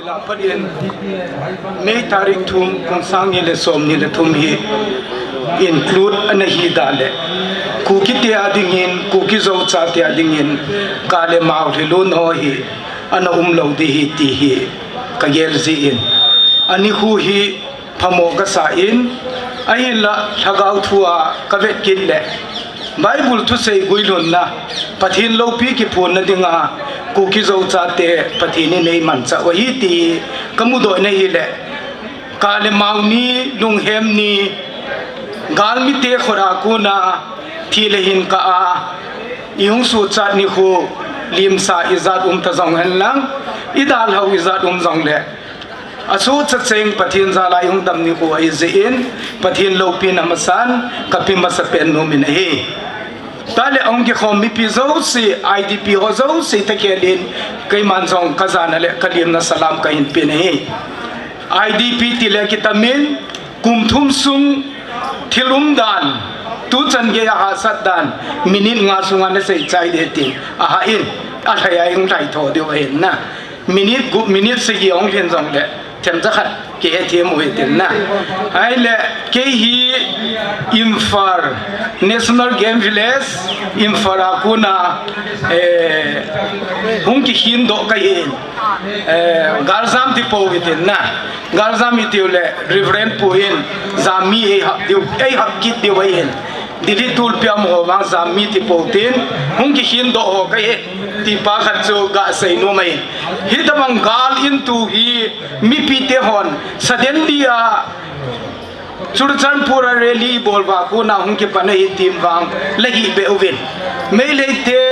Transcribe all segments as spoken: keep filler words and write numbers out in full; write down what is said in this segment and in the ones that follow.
Lapatin May tarik thum, kum sang ni le som ni le thum hi include ana hi da le, Kuki te a dingin, Kuki Zo chate a dingin, Kale Mao Lhilun ho hi ana um lou di hi ti hi ka gel jin, ani khu hi phamo ka sa in, ahinla lhagao thu a ka vet kit le, Bible thusei guilhunna, Pathen loupi kiphonna dinga Kuki Zo chate Pathen in eimanchah u ahi ti ka mudoh na hi le, Kale Mao ni, lunghem ni, galmite khut a kona thi le hin kah a, i hung suhchat ni khu limsa ijat um ta jong hen lang, i dalhau ijat um jong le, a suhchat cheng Pathen jal a i hung dam ni khu ahi jin, Pathen loupina masan ka pe masapen nom in ahi. Tale a hung kikhom mipi jouse, I D P ho jouse thakhel in, keiman jong ka jana le ka limna salam ka hin pe in ahi. I D P ti le kitam in, kum thum sung thil um dan, tuchan gei a hahsat dan, minute nga sunga na sei chai de tin, aha in, a lhai a i hung lhai tho diu ahin na. Minute gup, minute sagi hung lhin jong le, themcha khat kihe them u hitin na. Ahile, kei hi Imphal, National Game Village, Imphal a kona, eh, hung kikhin doh ka hin, eh, galjam ti pou hitin na. Galjam i tiu le, Reverend pu in, jam mi ei hap diu, ei hap kit diu ahin. Delhi tulpi a um ho vang jam mi ti pou tin, hung kikhin doh ho ka hi, ti pa khat chu ga sei nom ahi. Hitabang gal in tu hi, mipi te hon, suddenly a, Churachandpur a rally bol va kona hung kipan ahi tim vang, la hi be uvin. Meitei te,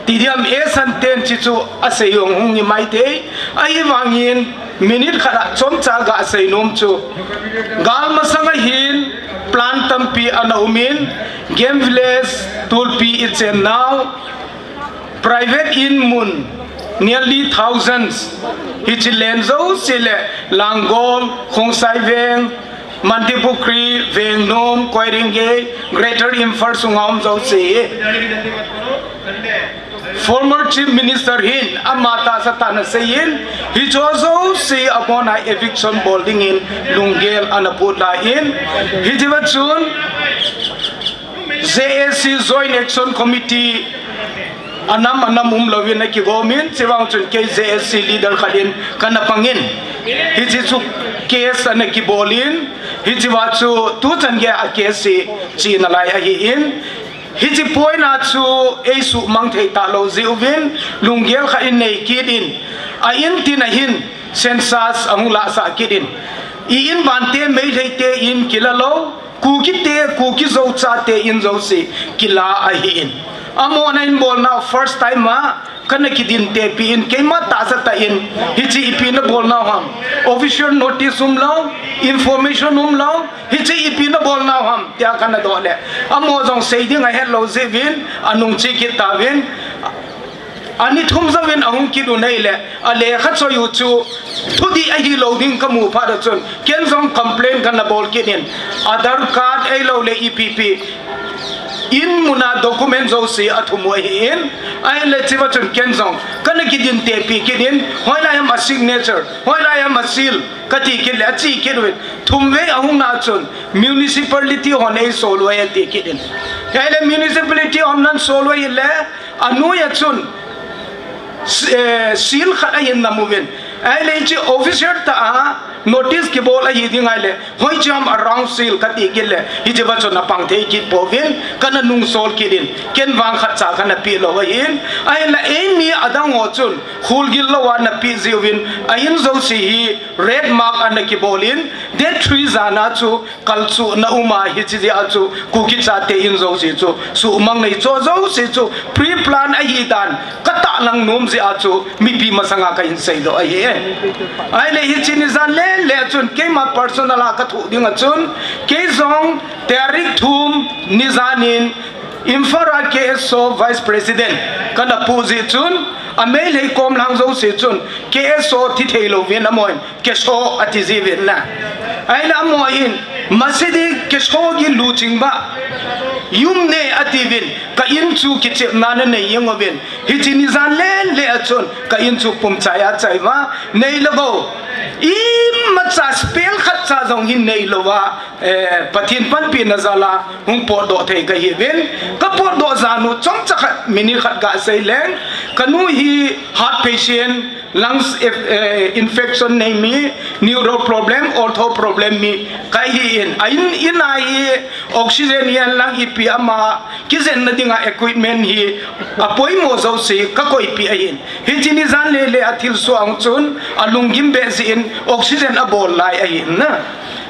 Tidiam e san ten chi chu a sei hung hung i mai te, ahi vangin minute khat a chomcha ga sei nom chu. Gal masang a hin plan tampi ana um in, Game Village tulpi i chen nau, private in mun nearly thousands, hichi len jouse le Langol, Khongsai Veng, Mantripukhri, Vengnom, Koirengei, Greater Imphal sunga um jouse hi. Former Chief Minister hin ama tahsa tah in asei in, hicho jouse abon a eviction bol dingin lunggel ana put lai in, hichi va chun J A C Joint Action Committee anam anam um louvin ana kigom in, chuvang chun kei J A C leader khat in kana pang in, hichi chu case ana kibol in, hichi va chu tuchan gei a case hi chena lai ahi in, hichi point a chu ei suhmang thei talou jeh uvin, lunggel khat in nei kit in, a in tin a hin census ahung lahsah kit in, i in bante Meitei te in kila lou, Kuki te, Kuki Zo chate in jouse kila ahi in. Amahon a in bolna first time a, kana kidin tepi in, keima tahsa tah in, hichi ipi na bolna ham, official notice um lou, information um lou, hichi ipi na bolna ham, tia kana doh le. Amaho jong sei ding ahet lou jeh uvin, anung chi kit tauvin, ani thum jouvin ahung kit u nei le, a lekha choi u chu, thudih ahi lou ding ka mu phat a chun, ken jong complain kana bol kit in, Aadhaar card ahilou le ipi pi, in mun a document jouse athum u ahi in, ahile chi va chun ken jong, kana kidin tepi kit in, hoilai ham a signature, hoilai ham a seal, kati kit le, achi kit uvin, thum vei ahung na chun, municipality hon ei sol u ahi ati kit in. Ahile municipality hon nan sol u ahile, anoi a chun, s-, eh, seal khat ahin nam uvin. Ahile hichi official tah a notice kibol ahi ding ahile, hoichi ham a round seal kati kit le, hichi va chun apang thei kit pouvin, kana nung sol kit in, ken vang khatcha kana pe lou ahi in, ahile eimi adang ho chun, khulgil lou a ana pe jeh uvin, a in jouse hi red mark ana kibol in, date three jan a chu, kalchuhna um a hichi jeh a chu Kuki chate in jouse chu suhmang nei cho jouse chu pre-plan ahi dan ka tahlang nom jeh a chu mipi masanga ka hin seidoh ahi. Ahile hichi ni jan le le chun keima personal a ka thoh ding a chun kei jong tarik thum ni jan in Imphal a K S O Vice President kana pu jeh chun a Meitei kom lang jouse chun K S O ti thei louvin amahon K S O ati jiuvin na. Ahile amahon Masidi keso gi luching ba. Yum ne atiuvin, ka in chu kichepna nanei jeng uvin. Hiche ni jan lele a chun, ka in chu pumchai a chai uva. Neilou. Imacha spell khat cha jong hin neilou va. Eh, Pathen panpina jal a hung potdoh thei kahiuvin. Ka potdoh jal u chomcha khat, minute khat kasei leng. Kanu hi heart patient, lungs, eh, infection nei mi, neuro problem, ortho problem mi kahi in. A in, in a hi oxygen hi lang ipi ama kijenna dinga equipment hi apoimo jouse kakoipeh ahin. Hiche ni jan lele a thilsoh a hung chun alunggim beh jeh in oxygen abol lai ahin na.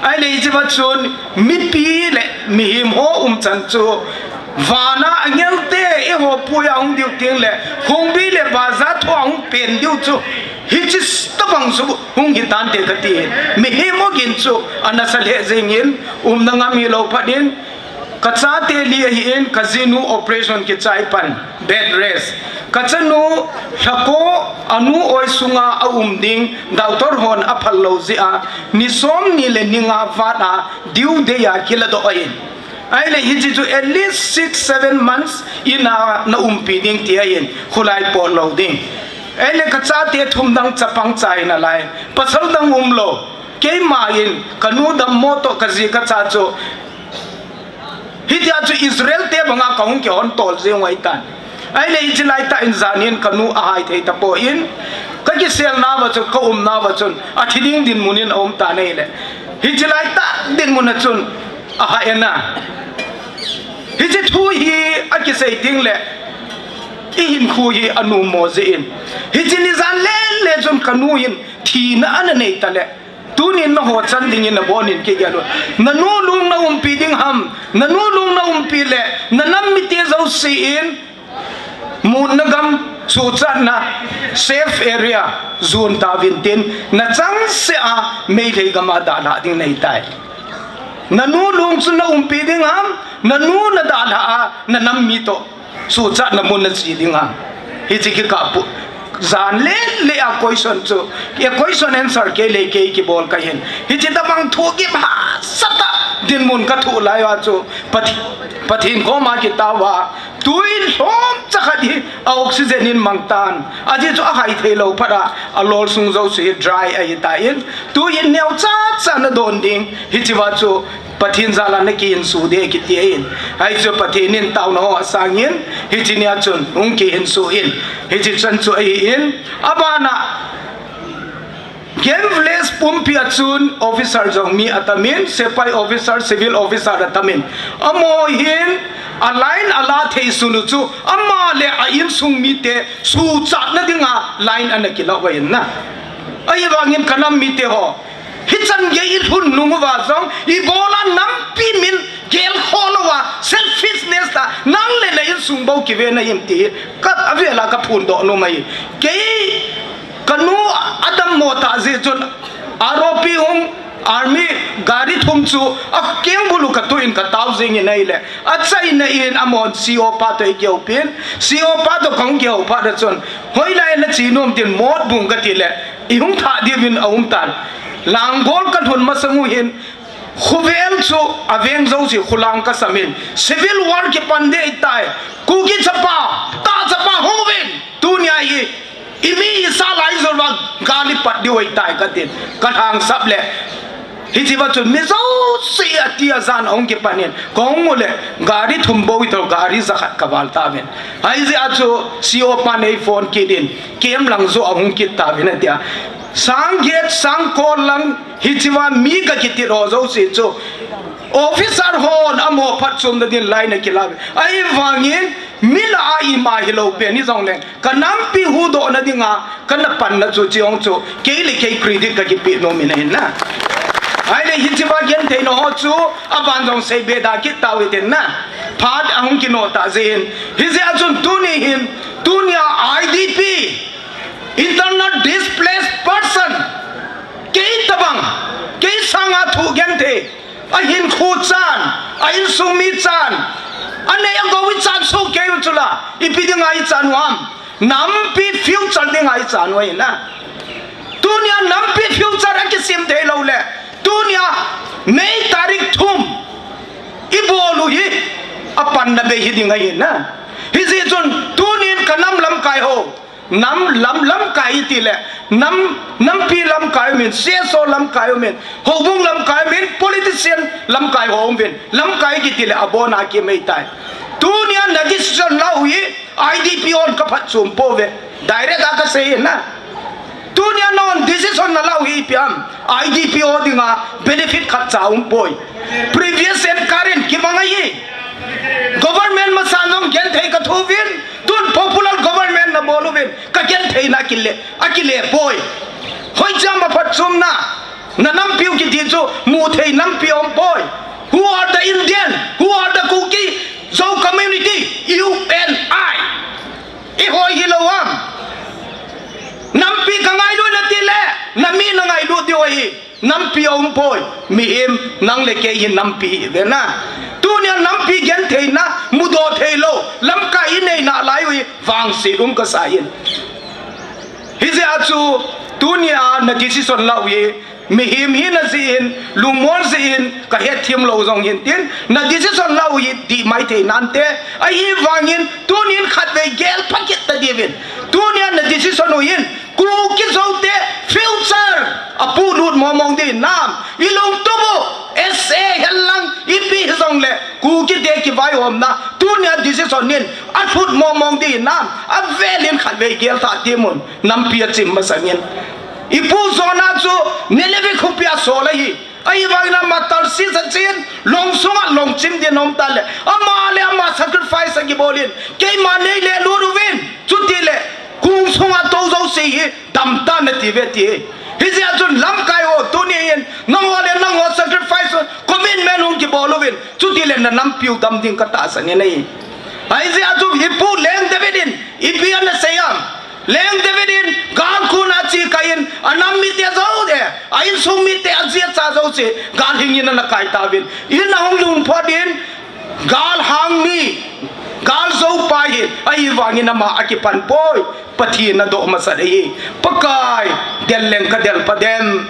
Ahile hiche va chun mipi le mihem ho umchan chu vana angel te eiho puiya hung diu tengle, hungbi le baja tho a hung pen diu chu, hiche tobang chu hung hitante kati. Mihem ogin chu anasa lheh jengin, umna ngam hilou phat in, kachate li ahin, kajinu operation kichai pan, bed rest. Kachanu lhako anu oi sunga aum ding, doctor hon aphal lou jeh a, ni somni le ni nga vat a, due date a kiladoh ahin. Ahile hiche chu at least six, seven months in a naumpi ding ti ahin, khulai pot lou ding. Ahile kachate thum dang chapang cha in alai, pasal dang umlou. Keima in kanu dammo toh kaji kacha chu, hitia chu Israel te banga kahung kihon tol jeng u ahitan. Ahile hiche laitah in jan in kanu ahai thei tapon, kakiselna va chun, kaumna va chun athi ding dinmun in aumtan ahile, hiche laitah dinmun a chun ahai na. Hiche thu hi akisei tengle, ihinkho hi anommo jeh in, hiche ni jan lele chun kanu hin thina ana nei tale, tunin nangho chan dingin nabon in kigel un. Nanu lung naumpi ding ham, nanu lung naumpi le nanam mite jousen munna gam, suhchatna safe area jon tauvin tin, nachangseh a Meitei gam a dalhah ding nahitai. Nanu lung chu naumpi ding ham, nanu nadalhah a nanam mi toh suhchatna mun nache ding ham? Hiche kikah pu, jan lele a question chu, a question answer kei le kei kibol kahin. Hiche tobang thu kihasatah dinmun kathoh lai uva chu, Pathen, Pathen koma kitao uva, tui lhomcha khat hi a oxygen in mangtan, ajeh chu ahai theilou phat a, alol sung jouse hi dry ahitan, tui hi neocha cha nadon ding, hiche va chu Pathen jal a nakihinso ding kiti ahin. Hiche chu Pathen in taona ho asangin, hiche nia chun hung kihinso in, hiche chan chu ahin, abana Game Village pumpi a chun officer jong mi atamin, sepai officer, civil officer atamin. Amaho hin a line ala thei sun u chu, ama le a insung mite suhchatna dinga line ana kilah uva ahin na. Ahivangin kanam mite ho, hichan gei ilhun nung uva jong, ibola nampi min gelkhoh louva, selfishness a, nang le na insung bou kive nahim ti hi, ka, avela kaphondoh nom ahi. Kei, kanu adammo tah jeh chun, R O P hung, army, gari thum chu, akengbul u katuh in katao jengin ahile, achaina in amahon C O pa toh eikihoupin, C O pa toh kahung kihou phat a chun, hoilai nache nom tin Motbung kati le, ihung thah diuvin aumtan. Langgol kalhun masang u hin, khovel chu aveng jouse kholang kasamin, civil war kipan ding ahitai, Kuki chapa, ta chapa hung uvin, tunia hi imi isa lai jol uva gal ipat diu ahitai katin, kalhangsap le, hiche va chun mi jouse ati a jan ahung kipan in, kahung u le, gari thum bou hitoh, gari jakhat kaval tauvin. Hijeh a chu C O pan eiphone kit in, camp lang joh ahung kit tauvin atia. Sang get, sang ko lang, hiche va mi kakitilhou jouse chu, officer hon amaho phatchomna din line akilah uve. Ahivangin, mi lah a ima hilou pen hijongleng, kanampi huhdohna dinga kana panna chu, chujong chu kei le kei credit kakipeh nom in ahin na. Ahile hiche va gentheina ho chu, aban jong seibe da kit tau hitin na. Phat ahung kinoh tah jeh in. Hijeh a chun tuni hin, tunia I D P, Internal Displaced Person, kei tobang, kei sanga thu genthei, ahinkho chan, a insung mi chan, anei agou ichan soh kei u chula, ipi dinga ichan u ham? Nampi future dinga ichan u ahi na. Tunia nampi future akisem theilou le, tunia May tarik thum ibol u hi apanna bei hi ding ahi na. Hijeh chun tunin ka nam lamkai ho, nam lam lamkai iti le, nam, nampi lamkai umin, C S O lamkai umin, houbung lamkai umin, politician lamkai ho umin, lamkai kiti le abona kimei tai. Tunia na decision la u hi I D P hon ka phatchom pouve. Direct a ka sei na. Tunia non decision na la u hi ipi ham, I D P ho dinga benefit khatcha umpoi. Previous and current kibang ahi. Government masan jong genthei ka thu uvin, tun popular government na bol uvin, ka genthei na kile, akile poi. Hoicha ma phatchomna, na nampiu kiti chu mu thei nampi umpoi. Who are the Indian? Who are the Kuki? Zo community, you and I. I hoi hilou ham. Nampi ka ngailut nati le, na mi na ngailut diu ahi. Nampi aumpoi, mihem, nang le kei hi nampi ive na. Tunia nampi genthei na, mudoh thei lou, lamkai inei nalai u hi, vangset um kasa in. Hijeh a chu, tunia na decision la u hi, mihem hina jeh in, lungmon jeh in, ka hetthem lou jong hin tin, na decision la u hi, dih mai thei nante, ahivangin, tunin khatvei gel phakit ta diuvin. Tunia na decision u hin, Kuki Zo te future apuilut mong mong ding nam, i lungtup u S A hen lang, ipi hijongle, Kuki te kivaihomna, tunia decision in, alhut mong mong ding nam, avelin khatvei gel ta diuvin, nampi achim masangin. I pu Jonah chu, Nineveh khopia asol ahi, ahivangin ama Tarshish achen, long sunga longchim ding aum ta le, ama le ama sacrifice akibolin, keima nei le lut uvin, chuti le, kong sunga tou jouse hi, damtan nati uve ti. Hijeh a chun lamkai ho, tunin, nangho le nangho sacrifice, commitment hung kibol uvin, chuti le na nampiu dam ding ka tahsan in ahi. Ahijeh a chu i pu Leng David in, ipi ana sei ham. Leng David in, gal khun a chi kai in, anam mite jouse, a insung mite ajia cha jouse, gal hing in ana kai tauvin. In ahung lhun phot in, gal hang mi, gal jou pa hi, ahivangin ama akipan poi, Pathen adoh masat ahi. Pakai, del leng ka del pa dem.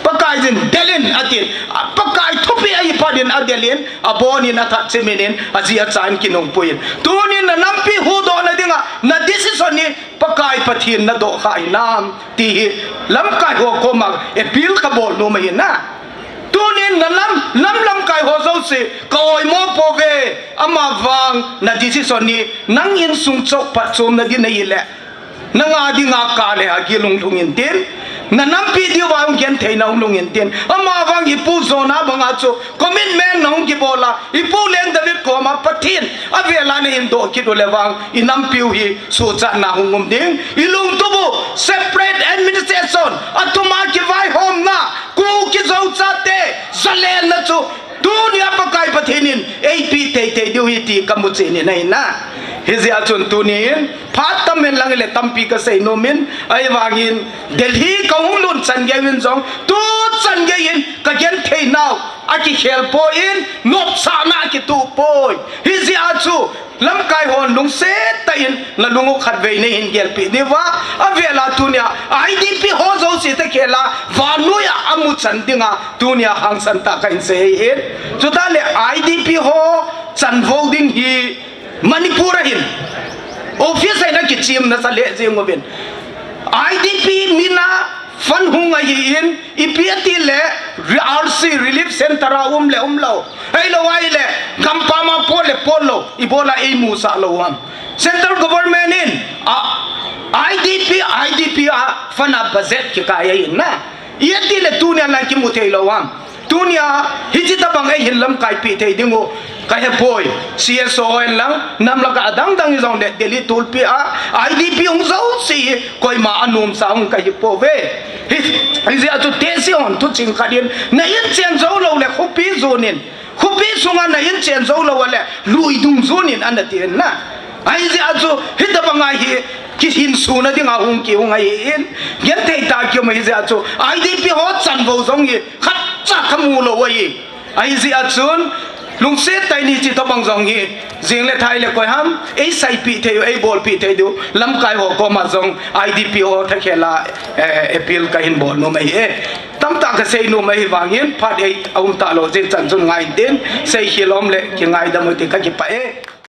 Pakai jin, del in, atin. Pakai thupi ahi phat in, adel in, abonin, athat chimin in, aji achan kinung pui in. Tunin na nampi huhdohna dinga, na decision hi, Pakai Pathen nadoh kha hinam, ti hi, lamkai ho koma, appeal ka bol nom ahi na. Tunin na lam, lam lamkai ho jouse, ka oimo pouve, ama vang, na decision hi, nang insung chou phatchomna ding nahi le. Nanga dinga ka le agi lunglhung in tin. Na nampi diuva hung genthei na hung lhung in tin. Ama vang i pu Jonah banga chu commitment na hung kibol a. I pu Leng David koma Pathen avela na hin doh kit u le vang. I nampiu hi suhchatna hung um ding. I lungtup u separate administration. Athum a kivaihomna. Kuki Zo chate. Zalen na chu. Tunia Pakai Pathen in, eipeh teitei diu ahi ti kamu chen in ahi na. Hijeh a chun tunin, phat tam hen lang le tampi kasei nom in, ahivangin, Delhi kahung lut chan gei uvin jong, tu chan gei in, ka genthei nau, akikhel poi in, nopsahna akituh poi. Hijeh a chu, Lamkai hon lungset tah in na lung u khatvei nei hin gelpeh diuva, avela tunia I D P ho jouse te khela, vannoi a amu chan dinga, tunia hangsan tah kahin sei ahi. Chutah le I D P ho chanvo ding hi Manipur a hin office a hin akichem nasa lheh jeng uvin. I D P mina fund hung ahin, ipi ati le R C relief center a um le um lou. Ahilou ahile, gampam a pot le pot lou, ibola eimusah lou ham. Central government in, a, I D P, I D P a fund a budget kikai ahin na. Ipi ati le tunia lang kimu thei lou ham. Tunia, hiche tabang eihin lamkai peh thei ding u. Kahe poi, C S O hen lang, nam laka adang dang hijongle, Delhi tulpi a, I D P hung jouse hi, koima anomsa hung kahi pouve. Hi, hijeh a chu T C hon thuching khat in, na in chen jou lou le, khopi jon in, khopi sunga na in chen jou lou le, lui dung jon in ana ti in na. Ahijeh a chu, hitabang a hi, kihin suna dinga hung kihung ahin, genthei tah a kium ahijeh a chu, I D P ho chanvo jong hi, khatcha kamu lou ahi. Ahijeh a chun, lungset tah in hiche tabang jong hi, jing le thai le koi ham, eiseipeh thei u, eibolpeh thei diu, lamkai ho koma jong, I D P ho thakhela, eh, appeal kahin bol nom ahi e. Tamtah kasei nom ahi vangin, phat ei aum talou jeh chan chun ngai intin, seikhel um le kingaidam uvin tin kakipah e.